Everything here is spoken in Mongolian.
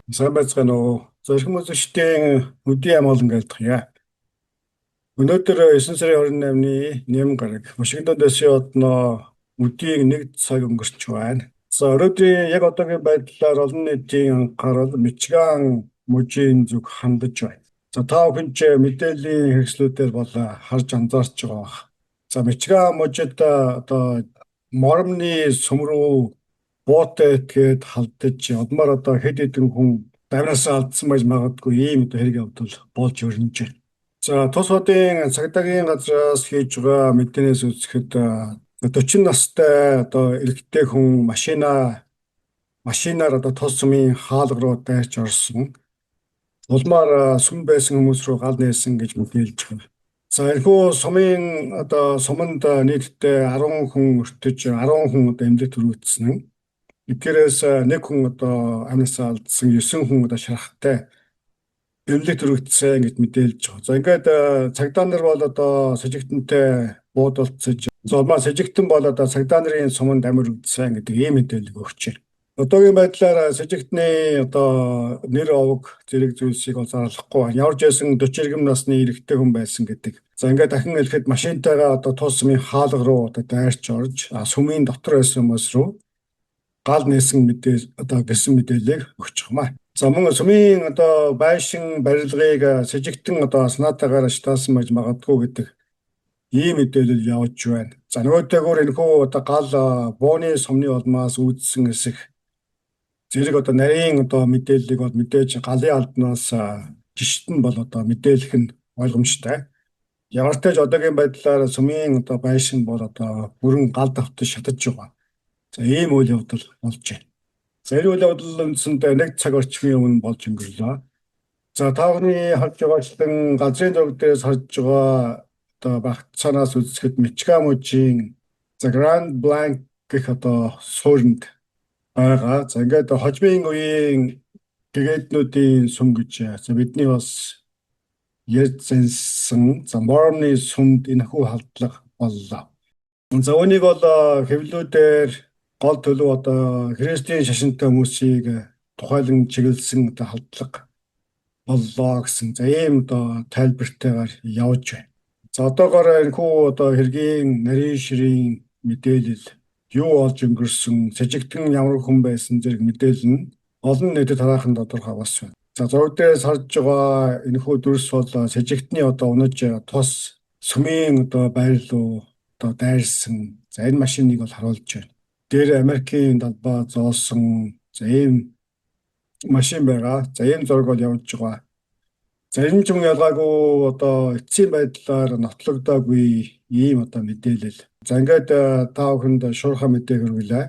Сайн байцгаана уу? За, эрхэм үзэгчдийн өдийн амгалан айлтгая. Өнөөдөр 9 сарын 28-ны нэм гараг Вашингтон DC одноо өдийн 1 цаг өнгөрч байна. За, өнөөдрийн яг одоогийн байдлаар олон нийтийн анхаарал Мичиган мужийн зүг хандаж байна. За, та бүхэн ч мэдээллийн хэрэгслүүдээр бол харж анзаарч байгаа бах. За, Мичиган мужид одоо Мормны сүм рүү буутай этгээд халдаж одмоор одоо хэд хэдэн хүн амиасаа алдсан байж магадгүй ийм одоо хэрэг явдал болж өрнөж байна. За, тус хотын цагдаагийн газраас хийж байгаа мэдээнээс үзэхэд 40 настай одоо эрэгтэй хүн машинаар одоо тус сүмийн хаалга руу дайрч орсон. Улмаар сүм байсан хүмүүс рүү гал нээсэн гэж мэдээлж байна. За, энэхүү сумын одоо суманд нийтдээ 10 хүн өртөж, 10 хүн одоо эмнэлэгт өргөдсөн. Эдгээрээс нэг хүн одоо амиасаа алдсан, 9 хүн одоо шарахтай эмнэлэгт өргөдсөн гэж мэдээлж байгаа. За, ингээд цагдаа нар бол одоо сэжигтэнтэй буудалцаж, улмаа сэжигтэн бол одоо цагдаа нарын суманд амь өргөдсөн гэдэг ийм мэдээлэл өгчээ. Одоогийн байдлаар сэжигтний одоо нэр овог зэрэг зүйлсийг бол зарлахгүй байна. Ямар ч байсан 40 иргэм насны эрэгтэй хүн байсан гэдэг. За, ингээд дахин хэлэхэд машинтайгаа одоо тус сүмийн хаалга руу одоо дайрч орж, сүмийн дотор байсан хүмүүс рүү гал нээсэн мэдээ одоо гэсэн мэдээллийг өгч байгаа юм. За, мөн сүмийн одоо байшин барилгыг сэжигтэн одоо санаатаагаар шатаасан байж магадгүй гэдэг ийм мэдээлэл явж байна. За, нөгөөтэйгүр энэхүү одоо гал бууны сумны улмаас үүдсэн эсэх зэрэг одоо нарийн одоо мэдээллийг бол мэдээж галын албанаас жишт нь бол одоо мэдээлэх нь ойлгомжтой. Ямар ч тач одоогийн байдлаар сүмийн одоо байшин бол одоо бүрэн гал давтаж шатаж байгаа. За, ийм үйл явдал болж байна. За, энэ үйл явдал үндсэндээ нэг цаг орчмын өмнө болж өнгөрлөө. За, та бүхний харж байгаачлан газрын зураг дээрээс харж байгаа одоо багцаанаас үзэхэд Мичиган мужийн за Grand Blanc гэх одоо суурьнд байгаа. За, ингээд хожмын үеийн гэгээднүүдийн сүм гэж за бидний бас ярьж зансан, за Мормны сүмд энэхүү халдлага боллоо. За, үүнийг бол хэвлэлүүдээр гол төлөв одоо христийн шашинтай хүмүүсийг тухайлан чиглэсэн одоо халдлага боллоо гэсэн за ийм одоо тайлбартайгаар явж байна. За, одоогоор энэхүү одоо хэргийн нарийн ширийн мэдээлэл, юу болж өнгөрсөн, сэжигтэн ямар хүн байсан зэрэг мэдээлэл нь олон нийтэд тараахан тодорхой бас байна. За, зураг дээрээс харж байгаа энэхүү дүрс бол сэжигтний одоо унаж тус сүмийн одоо байр руу одоо дайрсан. За, энэ машиныг бол харуулж байна. Дээр Америкийн далбаа зоосон за ийм машин байгаа. За, ийм зураг бол явж байгаа. За, энэ ч юм ялгаагүй одоо эцсийн байдлаар нотлогдоогүй ийм одоо мэдээлэл. За, ингээд та бүхэнд шуурхай мэдээ хүргэлээ.